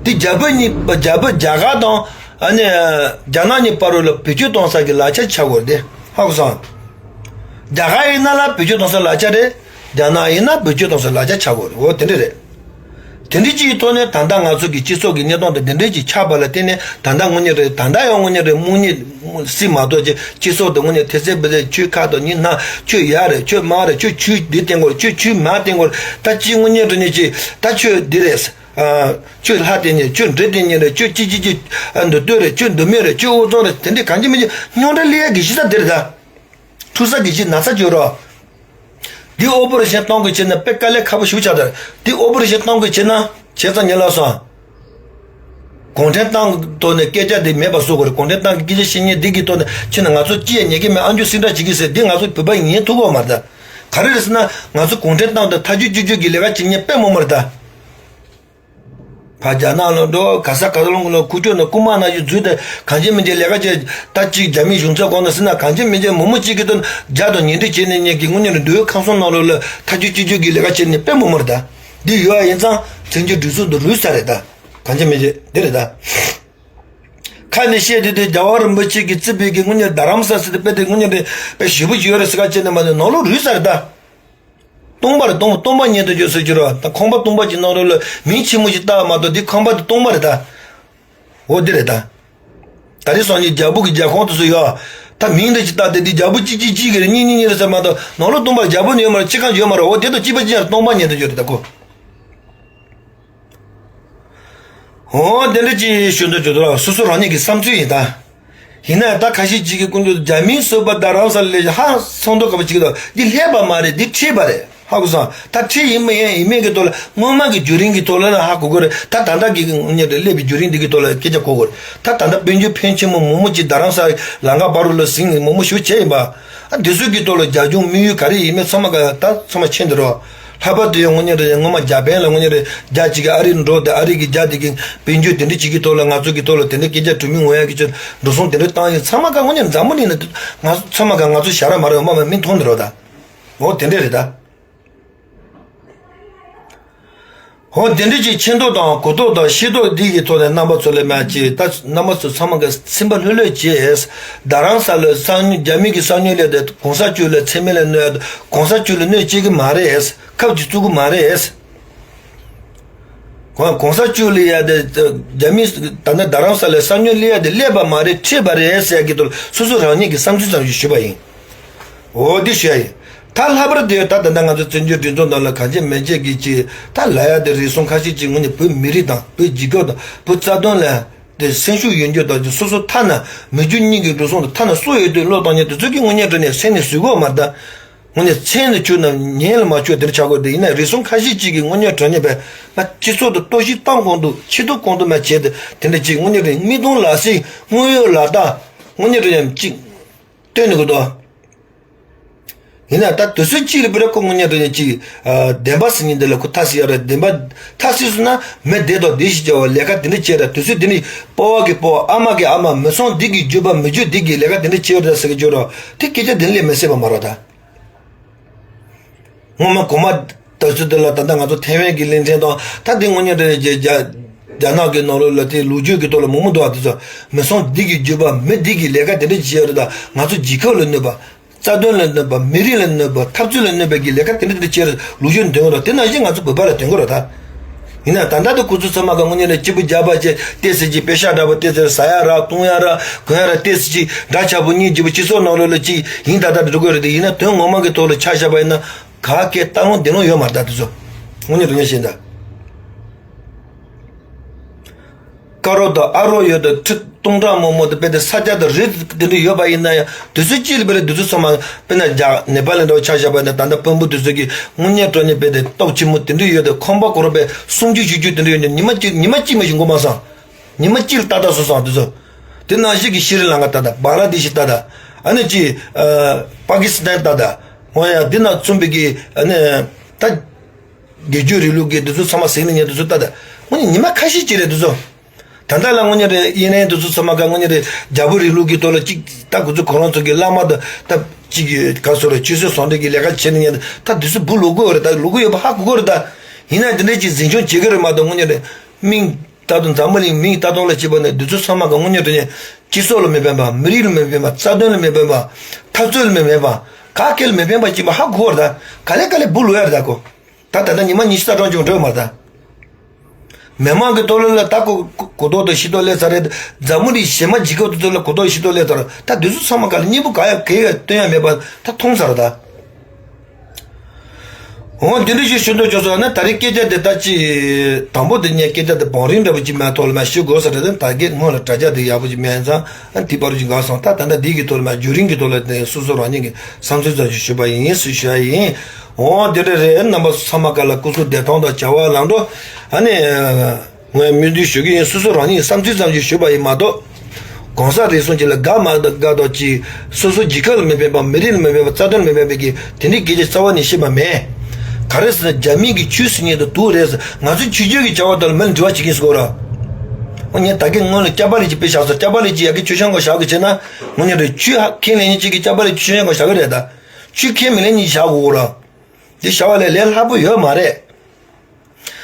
འདི་རྒྱ་བོད་གཉིས་རྒྱ་བོད་རྒྱ་གར་དང་ཨ་ནི་རྒྱ་ནག་གཉིས་བར་ལ་བེད་སྤྱོད་གཏོང་ས་གི་ལག་ཆ་ཆགས་དགོས་རེད། དེ་ཧ་གོ་སོང་། རྒྱ་གར་ཡིན་ན་ལ་བེད་སྤྱོད་གཏོང་ས་ལག་ཆ་རེད། རྒྱ་ནག་ཡིན་ན་བེད་སྤྱོད་གཏོང་ས་ལག་ཆ་ཆགས་དགོས་རེད། འོ་དེ་འདྲ་རེད། དེ་འདྲ་ཅིག་གི་ཐོག་ནས་ད་ལྟ་ང་ཚོ་གི་སྤྱི་ཚོགས་ཀྱི་གནས་སྟངས་དེ་འདི་འདྲ་ཅིག་ཆགས་པ་ལ་བརྟེན་ནས་ད་ལྟ་དངོས་གནས་རེད། ད་ལྟ་ཡང་དངོས་གནས་རེད། རྨོངས་གཉིད་སྲིད་མ་གཏོགས་ཀྱི་སྤྱི་ཚོགས་དེ་དངོས་གནས་དེ་ཚེ་བེ་ཚེ་ཁྱོད་ཁ་དང་གཉིས་སྣ་ཁྱོད་ཡག་རེད། ཁྱོད་མང་རེད། ཁྱོད་ཆོས་འདི་བསྟེན་དགོས་རེད། ཁྱོད་ཆོས་མ་བསྟེན་དགོས་རེད། ད་ཅིག་དངོས་གནས་རེད་ནས་ཅིག་ད་ཁྱོད་འདི་རེད། ཨ། ཁྱོད་ལྷ་བསྟེན་ནས་ཁྱོད་འདྲེ་བསྟེན་ནས་རེད། ཁྱོད་ཅི་ཅི་ཅི་ཨ་འདི་ལྟོས་རེད། ཁྱོད་འདི་མོ་རེད། ཁྱོད་འུ་ཚོ་རེད། དེ་འདྲ་གང་ཅི་མི་ཅི་རྙོག་དྲ་སླེབས་ཡ་གི་གཞི་རྩ་འདི་རེད་ད། འཁྲུག་ས་གི་གཞི་ན་ཚ་བཅོས་རོགས། འདི་ཨོ་པོ་རེ་ཤན་གཏོང་གི་བྱེད་ན་དཔེ་དཀའ་ལས་ཁག་པོ་ཞིག་ཆགས་ད། འདི་ཨོ་པོ་རེ་ཤན་གཏོང་གི་བྱེད་ན་བྱས་ཙང་ཉེ་ལགས་སོ། གུང་ཁྲན་ཏང་གི་ཐོག་ནས་སྐད་ཆ་འདི་མེད་པ་བཟོ་དགོས་རེད། གུང་ཁྲན་ཏང་གི་སྐད་ཆ་བཤད་མཁན་འདི་གི་ཐོག་ནས་ཁྱེད་ནི་ང་ཚོ་ཅི་ཡང་ཉན་གི་མེད། ཨ་མཆོག་སེང་ཁྲ་བྱེད་གི་ཟེར་འདི་ང་ཚོ་བོད་པ་ཉན་ཐུབ་ཀྱི་ཡོད་མ་རེད་ད། ག་རེ་རེད་ཟེར་ན་ང་ཚོ་གུང་ཁྲན་ཏང་དང་ཐག་གཅོད་གཅོད་གཅོད་ཀྱི་ལས་ཀ་བྱེད་མཁན་དཔེ་མང་པོ་རེད་ད། ཕར་རྒྱ་ནག་ལ་འགྲོ། ག་ས་ག་ལ་འགྲོ། ཁུག་ཀྱོག་ནས་རྐུན་མ་ནང་བཞིན་འཛུལ་ཏེ་གངས་ཅན་མི་འཇིགས་ལས་ཀ་བྱེད། ད་ཅིག་རྒྱ་མིའི་གཞུང་ཚབ་གོང་ན་ཟེར་ན། གངས་ཅན་མི་འཇིགས་མི་མོ་གཅིག་གི་དོན་རྒྱ་དང་ཉེ་འབྲེལ་བྱས་ནས་ཉེ་གི་དངོས་གནས་རེད། མདོའི་ཁམས་གསུམ་ནང་ལོགས་ལ་ཐག་གཅོད་གཅིག་གྱུར་གྱི་ལས་ཀ་བྱེད་ནས་དཔེ་མོ་མོ་རེད་ད། འདི་ཡོད་ཡིན་ཙང་བཙན་བྱོལ་སྒྲིག་འཛུགས་འདི་རུལ་ས་རེད་ད། གངས་ཅན་མི་འཇིགས་འདི་རེད་ད། ཁ་ནས་བཤད་དེ་དེ་རྒྱལ་བ་རིན་པོ་ཆེ་གིས་བརྩིས་པའི་གི་དངོས་གནས་རྡ་རམ་ས་ཟེར་དེ་དཔེ་དེ་དངོས་གནས་རེད། དཔེ་ཞེ་པོ་ཅིག་ཡོད་རེད་ཟེར་ག་བྱས་ནས་མ་ནས་ནང་ལོགས་རུལ་ས་རེད་ད། སྟོང་པ་རེད། སྟོང་པ་སྟོང་པ་ཉིད་དུ་འགྱུར་ཟེར་གྱི་རེད་བ། ད་ཁང་པ་སྟོང་པ་ཅིག་ནང་ལོགས་ལ་མིང་ཆེན་མོ་ཞིག་བཏགས་མ་གཏོགས་འདི་ཁང་པ་དེ་སྟོང་པ་རེད་ད། འོ་འདི་རེད་ད། ད་རེས་སང་ཉིན་རྒྱལ་པོ་གི་རྒྱལ་ཁང་དེ་ཚོ་ཡོད། ད་མིང་འདི་ཅིག་བཏགས་ཏེ་འདི་རྒྱལ་པོ་གཅིག་གཅིག་གཅིག་གི་རེད། གཉིས་གཉིས་གཉིས་རེད་ཟེར་མ་གཏོགས་ནང་ལོགས་སྟོང་པ་རྒྱལ་པོ་ནི་ཡོད་མ་རེད། ཅི་གང་ཡོད་མ་རེད། འོ་དེ་དང་གཅིག་པ་གཅིག་ཡང་སྟོང་པ་ཉིད་དུ་འགྱུར་རེད་ད་ཁོ། འོ་དེ་འདྲ་ཅིག་ཞུ་འདོད་བྱུང་འདུག་ལ། སོ་སོ་རང་ཉིད་ཀྱི་བསམ་ཚུལ་ཡིན་ད། ཡིན་ན་ད་ཁ་ཤས་ཅིག་གིས་ཀུན་སྤྱོད་རྒྱ་མིའི་བཟོས་པ་རྡ་རམ་ས་ལ་ལས་ཧ་སང་མདོག་ཁ་པོ་ཅིག་དང་འདི་ལྷས་པ་མ་རེད། འདི་ཁྲིད་པ་རེད། ཧ་གོ་སོང་། ད་ཁྲིད་ཡིན་མིན་ཡིན་མིན་གྱི་ཐོག་ལ་སྔོན་མ་གི་བརྒྱུད་རིམ་གྱི་ཐོག་ལ་ན་ཧ་གོ་གི་རེད། ད་ད་ལྟ་གི་ངོ་ཉིད་དུ་སླེབས་པའི་བརྒྱུད་རིམ་འདི་གི་ཐོག་ལ་སྐད་ཆ་གོ་གི་རེད། ད་ད་ལྟ་དཔལ་འབྱོར་ཕོན་ཆེན་མོ་མོ་མོ་ཅིག་རྡ་རམ་ས་ལམ་ཁ་བར་རུ་ལ་ཟིན་མོ་མོ་ཞུ་བྱས་ཡིན་པ། ཨ་འདི་ཚོ་གི་ཐོག་ལ་རྒྱ་གཞུང་དམིགས་ཡུལ་ག་རེ་ཡིན་མིན་ཚང་མ་ག་ད་ཚང་མ་མཁྱེན་འདུག་རོ། ལྷག་པར་དུ་ཡང་དངོས་གནས་རེད། སྔོན་མ་རྒྱ་བལ་ལ་དངོས་གནས་རེད། རྒྱ་གཅིག་གིས་ཨ་རི་འགྲོ་དེ་ཨ་རི་གི་རྒྱ་དེ་གི་དཔལ་འབྱོར་དེ་འདྲ་གཅིག་གི་ཐོག་ལ་ང་ཚོ་གི་ཐོག་ལ་དེ་འདྲ་སྐད་ཆ་གྲོས་མོལ་ངོ་ཡ་གི་ཆེད་འགྲོ་སོང་དེ་འདྲ་བཏང་ཡིན། ཚང་མ་ག་དངོས་གནས་འཛམ་བུ་གླིང་ན་ང་ཚོ་ཚང་མ་ག་ང་ཚོ་ཞ་ར་མ་རེད། འོ་མ་མ་མི་མཐོང་འདུག་རོ་ད། འོ་དེ་འདྲ་རེད་ད། འོ་དེ་འདྲ་ཅིག་ཆེ་མདོག་དང་གོ་མདོག་དང་ཤེས་མདོག་འདི་གི་ཐོག་ནས་རྣམ་པ་ཚོ་ལ་མ་ཅིག་ད་རྣམ་པ་ཚོ་ཚང་མ་ག་སེམས་པ་ལྷོད་ལྷོད་བྱས། རྡ་རམ་ས་ལ་གསང་ཉུལ་རྒྱ་མི་གི་གསང་ཉུལ་ལས་དེ་གོང་ས་མཆོག་ལ་མཚན་སྨད་ལ་གནོད། གོང་ས་མཆོག་ལ་གནོད་བྱེད་ཀྱི་མ་རེད། ཁབ་ཀྱི་བཙུགས་ཀྱི་མ་རེད། གོང་གོང་ས་མཆོག་ལ་ཡ་དེ་རྒྱ་མི་ད་ནི་རྡ་རམ་ས་ལ་གསང་ཉུལ་ལ་ཡ་དེ་སླེབས་པ་མ་རེད། ཁྲིད་པ་རེད་ཟེར་གྱི་ཐོག་ལ་སོ་སོ་རང་ཉིད་ཀྱི་བསམ་ཚུལ་ཙམ་ཞིག་ཞུས་པ་ཡིན། འོ་འདི་ཞུ་ཡ་ཡིན། ད་ལྷག་པར་དུ་ད་ད་ལྟ་ང་ཚོ་བཙན་བྱོལ་སྒྲིག་འཛུགས་ནང་ལ་གང་བྱེད་མི་བྱེད་ཀྱི་ཅིག་ད་ལ་ཡ་དེ་རེ་ཟུང་ཁ་ཤས་ཅིག་ངོས་ནས་བོད་མི་རིགས་དང་བོད་རྒྱལ་ཁབ་དང་བོད་རྩ་དོན་ལ་དེ་སེམས་ཤུགས་ཡོད་རྒྱུ་དང་སོ་སོ་ཐ་ན་མི་རྒྱུ་གཉིས་ཀྱི་འགྲོ་སོང་དང་ཐ་ན་སུ་ཡོད་དུས་བློ་བཏང་ཉན་དེ་ཚོ་གི་དངོས་གནས་དྲང་གནས་སེམས་ནས་བཟོད་གོ་མ་ད། དངོས་གནས་མཚན་ནས་ཆུ་ན་ཉན་ལ་མ་ཆོད་དེ་འདྲ་ཆགས་དགོས་དེ་ཡིན་ན་རེ་ཟུང་ཁ་ཤས་ཅིག་གི་དངོས་གནས་དྲང་གནས་བས་ང་སྤྱི་ཚོགས་དང་གཏོར་བཤིག་བཏང་གོང་དུ་ཆེ་མཐོང་གོང་དུ་མ་བྱས་ཏེ་དེ་འདྲ་ཅིག་དངོས་གནས་དྲང་མིག་མཐོང་ལག་ཟིན་དངོས་ཡོད་ལག་བསྟར་དངོས་གནས་དྲང་གནས་ཅིག་སྟོན་ནི་གོ་དོ། ཡིན་ན་ད་དུས་ཚོད་གཅིག་ལ་བུ་ར་ཁོ་དངོས་གནས་དྲང་གནས་ཅིག་བདེན་པ་ཟེར་ཉིན་འདི་ལ་ཁོ་ཐ་སི་ཡ་ར་བདེན་པ་ཐ་སི་སོང་ན་མི་བདེ་དང་བདེ་ཞིག་བྱ་བ་ལས་ཀ་དེ་འདྲ་བྱས་ར་དུས་ཚོད་དེ་ནི་སྤོ་བ་གི་སྤོ་བ་ཨ་མ་གི་ཨ་མ་མི་ཚང་འདི་གི་རྒྱུད་པ་མི་རྒྱུད་འདི་གི་ལས་ཀ་དེ་འདྲ་བྱས་ར་ཟེར་གི་བརྗོད་ར་དེ་སྐད་ཆ་དེ་ལས་མི་སྲིད་པ་མ་ར་ད། སྔོན་མ་གོང་མ་དུས་ཚོད་དེ་ལ་ད་ལྟ་ང་ཚོ་ཐའེ་ཝན་གྱི་གླིང་ཕྲན་དང་ད་དེ་དངོས་གནས་དྲང་གནས་རྒྱ་རྒྱ་རྒྱ་ནག་གི་ནང་ལོགས་ལ་དེ་ལོ་རྒྱུས་ཀྱི་ཐོག་ལ་མང་མང་འདུག་བ། དེ་ཚོ་མི་ཚང་འདི་གི་རྒྱུད་པ་མི་འདི་གི་ལས་ཀ་དེ་འདྲ་བྱས་ར་ད་ང་ཚོ་རྒྱལ་ཁབ་ལ་གནོད་པ། རྩ་དོན་ལ་གནོད་པ། མི་རིགས་ལ་གནོད་པ། འཐབ་རྩོད་ལ་གནོད་པའི་གི་ལས་ཀ་དེ་འདྲ་དེ་འདྲ་བྱས་ར་ལོ་རྒྱུས་འདོན་གི་ར། དེ་ནང་བཞིན་ང་ཚོ་བོད་པ་ལ་འདོན་གི་ར་ད། ཡིན་ན་ད་ལྟ་དུ་ཁོ་ཚོ་ཚང་མ་ག་དངོས་གནས་ལ་སྐྱིད་པོ་རྒྱག་པ་བྱས་ཏེ་ཟེར་གྱི་པེ་ཤ་འདྲ་པོ་ཏེ་ཟེར་ཟ་ཡ་ར་བཏུང་ཡ་ར་གོན་ཡ་ར་ཏེ་ཟེར་གྱི་འདྲ་ཆགས་པོ་གཉིས་ཀྱི་པོ་སྤྱི་ཚོགས་ནང་ལོགས་ལ་ཅིག་ཡིན་ད་ད་འགྲོ་དགོས་རེད་དེ། ཡིན་ན་དོན་ངོ་མ་གི་ཐོག་ལ་ཆ་བཞག་པ་ཡིན་ན་ག་གེ་ལྟ་ལོང་བདེ་ལོང་ཡོད་མ་རེད་ད་དེ་ཚོ་དངོས་གནས་དྲང་གནས་བཤད་ད། ཀ་རོ་དང་ཨ་རོ་ཡོད་དང་ཁྲི་སྟོང་ཕྲག་མང་མང་དང་དཔེ་དེ་ས་སྐྱ་དང་རི་དེ་འདྲ་ཡོད་པ་ཡིན་ན་ཡང་དུས་ཚོད་གཅིག་ལ་དཔེ་ལ་དུས་ཚོད་ཚང་མ་དཔེར་ན་རྒྱ་ནེ་པ་ལ་འདྲ་བ་ཆ་བཞག་པ་ཡིན་ན་ད་ལྟ་དཔོན་པོ་དེ་ཚོ་གི་དངོས་གནས་དྲང་གནས་དཔེ་དེ་སྟོབས་ཆེན་མོ་དེ་འདྲ་ཡོད་དེ་ཁང་པ་གོ་རོ་དཔེ་སུམ་ཅུ་བཞི་བཅུ་དེ་འདྲ་ཡོད་ནས་ཉི་མ་གཅིག་ཉི་མ་གཅིག་མ་ཞིག་འགོར་མ་སོང་། ཉི་མ་གཅིག་ལ་ཏག་ཏག་བཟོ་སོང་དེ་ཚོ། དེ་ནང་བཞིན་གི་ཤི་རི་ལང་ཀ་ཏག་ཏག་བང་ལ་དེ་ཤི་ཏག་ཏག་ཨ་ནི་ཅི་པ་ཀི་སི་ཐན་ཏག་ཏག་འོ་ཡ་དེ་ནང་མཚུངས་པའི་གི་ཨ་ནི་ད། དགེ་བཅུའི་རིང་ལུགས་ཀྱི་འདི་ཚོ་ཚང་མ་ཟིན་ནས་ཉེ་འདི་ཚོ་ལྟ་ད། དངོས་གནས་ཉི་མ་ཁ་ཤས་ཅིག་རེད་འདི་ཚོ། ད་ལྟ་ལ་དངོས་གནས་རེད་ཡིན་ནའི་འདི་ཚོ་ཚང་མ་ག་དངོས་གནས་རེད་རྒྱལ་པོ་རིང་ལུགས་ཀྱི་ཐོག་ལ་གཅིག་ད་ཁོ་ཚོ་ཁོ་རང་ཚོ་གི་བླ་མ་དང་ད་གཅིག་གི་ག་སོ་རེད་ཆོས་སྲིད་ཟུང་འབྲེལ་གྱི་ལས་ཀ་བྱེད་ནས་ཉེ་ད་འདི་ཚོ་བུ་ལོག་གི་ཡོད་རེད་ད་ལོག་གི་ཡོད་པ་ཧ་གོ་གི་རེད་ད། ཡིན་ན་འདི་འདྲས་ཅིག་འཛིན་སྐྱོང་བྱེད་གི་རེད་མ་གཏོགས་དངོས་གནས་རེད་མིང་ད་དུང་འཛམ་བུ་གླིང་མིང་ལྟ་སྟངས་ལ་བྱེད་པ་ནས་འདི་ཚོ་ཚང་མ་ག་དངོས་གནས་རེད་ཉེ་སྤྱི་ཚོགས་ལ་མི་ཕན་པ་མི་རིགས་ལ་མི་ཕན་པ་རྩ་དོན་ལ་མི་ཕན་པ་འཐབ་རྩོད་ལ་མི་ཕན་པ་ག་གེ་ལ་མི་ཕན་པ་ཅིག་པ་ཧ་གོ་གི་རེད་ད་ག་ལེ་ག་ལེ་བུ་ལོག་ཡ་རེད་ད་ཁོ། ད་ད་ལྟ་ཉི་མ་ཉི་ཤུ་རྩ་གྲངས་ཅུང་འགྲོ་མ་ད། མི་མང་གི་ཐོག་ལ་ལ་ད་གོ་གོ་གོ་ཐོག་ཏུ་ཤི་ཐོག་ལས་ཚར་རེད། འཛམ་བུ་གླིང་གཞན་མ་འཇིགས་སྐབས་དུ་ཚོ་ལ་གོ་ཐོག་ཤི་ཐོག་ལས་ཚར་ད་འདི་ཚོ་ཚང་མ་ག་ལ་གཉིས་པོ་ག་ཡ་གེ་ཡ་སྟོན་ཡ་མེད་པ་ད་མཐོང་ཚར་ད། འོ་འདི་འདྲ་ཞིག་ཞུ་འདོད་བྱུང་སོང་ན་ད་རེས་སྐད་ཆ་འདི་ད་ཅི་དང་པོ་འདི་ངས་སྐད་ཆ་འདི་བང་རིམ་འདྲ་པོ་ཅིག་མ་ཐོག་ལ་མ་ཞུ་དགོས་ས་རེད་ད་གེ་སྔོན་ལ་དྲ་རྒྱ་འདི་ཡག་པོ་ཅིག་མེད་ཙང་ཨ་འདི་པར་ཅིག་འགག་སོང་ད་ད་ལྟ་འདི་གི་ཐོག་ལ་མ་བརྒྱུད་རིམ་གི་ཐོག་ལ་འདི་སོ་སོ་རང་ཉིད་ཀྱི་བསམ་ཚུལ་ཙམ་ཞིག་ཞུས་པ་ཡིན་སུ་ཞུ་ཡ་ཡིན། འོ་དེ་འདྲ་རེད། རྣམ་པ་ཚང་མ་ག་ལ་སྐུ་གཟུགས་བདེ་ཐང་དང་བྱ་བ་ལམ་འགྲོ། ཨ་ནི་ངས་སྨོན་འདུན་ཞུ་གི་ཡིན། སོ་སོ་རང་ཉིད་བསམ་ཚུལ་ཙམ་ཞིག་ཞུས་པ་ཡིན་མ་གཏོགས། གང་ཟག་རེ་ཟུང་གཅིག་ལ་དགའ་མ་དགའ་དང་གཅིག་སོ་སོ་རྒྱལ་ཁབ་ལ་མི་ཕན་པ་མི་རིགས་ལ་མི་ཕན་པ་རྩ་དོན་ལ་མི་ཕན་པའི་གི་དེ་འདྲའི་སྐད་ཆ་རྩ་བ་ནས་བཤད་པ་མེད། ག་རེ་ཟེར་ན་རྒྱ་མི་གི་ཆོས་ཟེར་མཁན་དེ་དུག་རེད་ཟེར། ང་ཚོའི་ཆོས་བརྒྱུད་ཀྱི་བྱ་བ་དག་ལ་མི་ལ་འབྲེལ་བ་བྱེད་ཀྱིན་ཟེར་གོ་ར། ཨོ་ངས་ད་གིན་སྔོན་ལ་སྐྱབས་པ་ལེགས་ཀྱིས་དཔེ་བཞག་སོང་། སྐྱབས་པ་ལེགས་ཀྱིས་ཡ་གི་ཆོས་སྐྱོང་གི་བཞག་གི་བྱས་ན་དངོས་གནས་རེད། ཆོས་ཧ་ཁས་ལེན་མཁན་གཅིག་གིས་སྐྱབས་པ་ལེགས་ཀྱིས་ཆོས་སྐྱོང་གི་བཞག་གི་རེད་ད། ཆོས་ཁས་མི་ལེན་མཁན་གྱིས་བཞག་དགོས་ར། འདི་བྱ་བ་ལས་ལས་སླ་པོ་ཡོད་མ་རེད།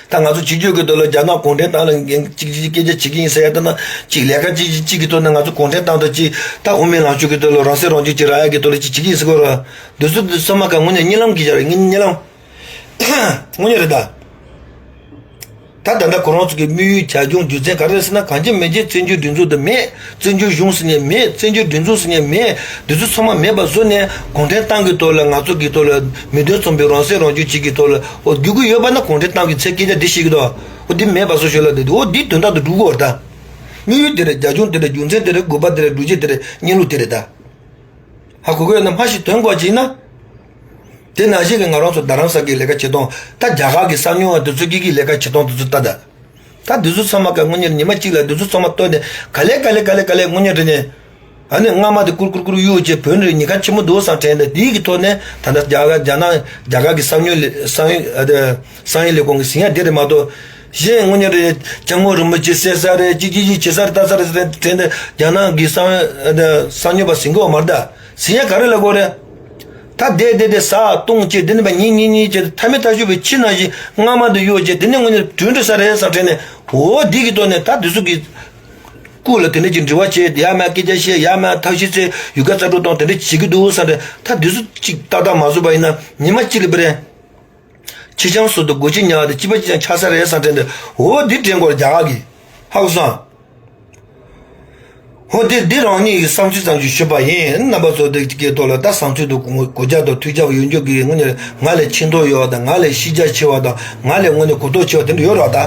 ད་ང་ཚོ་སྤྱི་སྤྱོད་ཀྱི་ཐོག་ལ་རྒྱ་ནག་གུང་ཁྲན་ཏང་ལ་གཅིག་གཅིག་སྐད་ཆ་བྱེད་ཀྱི་ཡིན་ཟེར་ཡ་ལྟ་ན། གཅིག་ལས་ཀ་གཅིག་གཅིག་གཅིག་གི་ཐོག་ནས་ང་ཚོ་གུང་ཁྲན་ཏང་དང་གཅིག་ད་དབུ་མའི་ལངས་ཕྱོགས་ཀྱི་ཐོག་ལ་རང་སྲིད་རང་སྐྱོང་ཅིག་རག་ཡ་གི་ཐོག་ལ་གཅིག་བྱེད་ཀྱི་ཡིན་ཟེར་གོ་ར། འདི་ཚོ་འདི་ཚང་མ་ག་དངོས་གནས་གཉིད་ལམ་གྱི་བྱ་རེད། ངའི་གཉིད་ལམ། དངོས་གནས་རེད་ད། ད་ད་ལྟ་ཁོ་རང་ཚོ་གི་དམིགས་ཡུལ་རྒྱབ་ལྗོངས་རྒྱུ་མཚན་ག་རེ་རེད་ཟེར་ན། གང་ཅི་མིན་ཅི་བཙན་བྱོལ་སྒྲིག་འཛུགས་དེ་མེད། བཙན་བྱོལ་གཞུང་ཟེར་མཁན་མེད། བཙན་བྱོལ་སྒྲིག་འཛུགས་ཟེར་མཁན་མེད། འདི་ཚོ་ཚང་མ་མེད་པ་བཟོས་ནས་གུང་ཁྲན་ཏང་གི་ཐོག་ལ་ང་ཚོ་གི་ཐོག་ལ་མི་དོན་ཚང་མ་རང་སྲིད་རང་སྐྱོང་གཅིག་གི་ཐོག་ལ་འོ་རྒྱུག་གི་ཡོད་པ་ན། གུང་ཁྲན་ཏང་གི་ཚེ་སྐད་ཆ་འདི་བཤད་ཀྱི་འདུག་འོ་འདི་མེད་པ་བཟོ་ཞོར་ལ་འདི་འོ་འདི་དོན་དག་ཏུ་འགྲོ་གི་ཡོད་རེད་ད། དམིགས་ཡུལ་དེ་རེད། རྒྱབ་ལྗོངས་དེ་རེད། རྒྱུ་མཚན་དེ་རེད། དགོས་པ་དེ་རེད། སྒྲུབ་བྱེད་དེ་རེད། གནས་ལུགས་དེ་རེད་ད། ཧ་གོ་གི་ཡོད་ན་མ་ཞིག་དོན་གོ་བྱས་ན། དེ་ནང་བཞིན་གྱི་ང་རང་ཚོ་རྡ་རམ་ས་གི་ལས་ཀ་བྱེད་སྟངས། ད་རྒྱ་གར་གྱི་གསར་རྙིང་བ་དེ་ཚོ་གི་གི་ལས་ཀ་བྱེད་སྟངས་དེ་ཚོ་ལྟ་ད། ད་དེ་ཚོ་ཚང་མ་ག་དངོས་གཉེར་ཉི་མ་གཅིག་ལ་དེ་ཚོ་ཚང་མ་བཏོན་ནས་ག་ལེ་ག་ལེ་ག་ལེ་ག་ལེ་དངོས་གཉེར་རེ་ནས། ཨ་ནི་རྔ་མ་དེ་ཀུར་ཀུར་ཀུར་གཡུག་བྱས་བོད་རེ་ཉེན་ཁ་ཆེན་པོ་འདུག་བསམ་དྲན་ནས། དེའི་གི་ཐོག་ནས་ད་ལྟ་རྒྱ་གར་རྒྱ་ནག་རྒྱ་གར་གྱི་གསར་རྙིང་ལས་གསར་རྙིང་ཨ་དེ་གསར་རྙིང་ལས་ཁུངས་ཀྱི་ཟིན་ཡ་དེ་རེད་མ་གཏོགས། གཞན་དངོས་གཉེར་རེ་སྐྱབས་མགོན་རིན་པོ་ཆེ་བསད་ས་རེད། ཅི་ཅི་ཅི་བྱེད་ས་རེད། ལྟ་ས་རེད་ཟེར་དྲན་ནས་རྒྱ་ནག་གི་གསར་རྙིང་ཨ་དེ་གསར་རྙིང་པ་ཟིན་གི་ཡོད་མ་རེད་ད། ཟིན་ཡ་ག་རེ་ལབ་དགོས་རེད། ད་བསྡད་བསྡད་བསྡད་ཟ་བཏུང་བྱས་དེ་ནས་ཕར་ཉིན་ཉིན་ཉིན་བྱས་ཐ་མི་ཐ་ཤུ་བའི་ཕྱི་ནང་བཞིན་རྔ་མ་དེ་གཡུག་བྱས་དེ་ནས་དངོས་གཉེར་གྲོས་འགྲིག་ས་རེད་བསམ་དྲན་ནས། འོ་འདི་གི་ཐོག་ནས་ད་དེ་ཚོ་གི་སྐུ་ལ་དེ་འདྲ་ཅིག་འདྲི་བ་བྱས། ཡར་མར་སྐད་ཆ་བཤད། ཡར་མར་ཐབས་ཤེས་བྱས། ཡུལ་ཁ་རྩ་འགྲོ་གཏོང་དེ་འདྲ་བྱེད་ཀྱི་འདུག་བསམ་དྲན། ད་དེ་ཚོ་ཅིག་ཏག་ཏག་མ་བཟོས་པ་ཡིན་ན་ཉི་མ་གཅིག་ལ་དཔེ་རེད། ཁྱི་སྤྱང་སོ་དང་སྒོ་ཁྱི་ཉལ་བ་དང་གཅིག་པ་གཅིག་རྐྱང་ཆགས་ས་རེད་བསམ་དྲན་ཏེ། འོ་འདི་དྲན་དགོས་རྒྱ་གར་གྱི། ཧ་གོ་སོང་། འོ་འདི་འདི་རང་ཉིད་ཀྱི་བསམ་ཚུལ་ཙམ་ཞིག་ཞུས་པ་ཡིན། རྣམ་པ་ཚོ་འདི་གའི་ཐོག་ལ་ད་བསམ་ཚུལ་དང་གོ་གོ་རྒྱ་དང་ཐོས་རྒྱ་ཡོད་མཁན་གྱི་དངོས་གནས་ང་ལས་ཆེ་མཐོང་ཡོད་པ་དང་། ང་ལས་ཤེས་རྒྱ་ཆེ་བ་དང་། ང་ལས་དངོས་གནས་གོ་རྟོགས་ཆེ་བ་དེ་འདྲ་ཡོད་རེད་ད།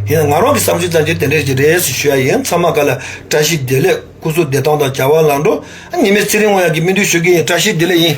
ཡིན་ན་ང་རང་གི་བསམ་ཚུལ་ཙམ་ཞིག་དེ་འདྲ་ཞིག་རེད་ཞུ་ཡ་ཡིན། ཚང་མ་ག་ལ་བཀྲ་ཤིས་བདེ་ལེགས། སྐུ་གཟུགས་བདེ་ཐང་དང་བྱ་བ་ལམ་འགྲོ། ཉི་མའི་ཚེ་རིང་ངོ་ཡག་གི་སྨོན་འདུན་ཞུ་གི་ཡིན། བཀྲ་ཤིས་བདེ་ལེགས་ཡིན།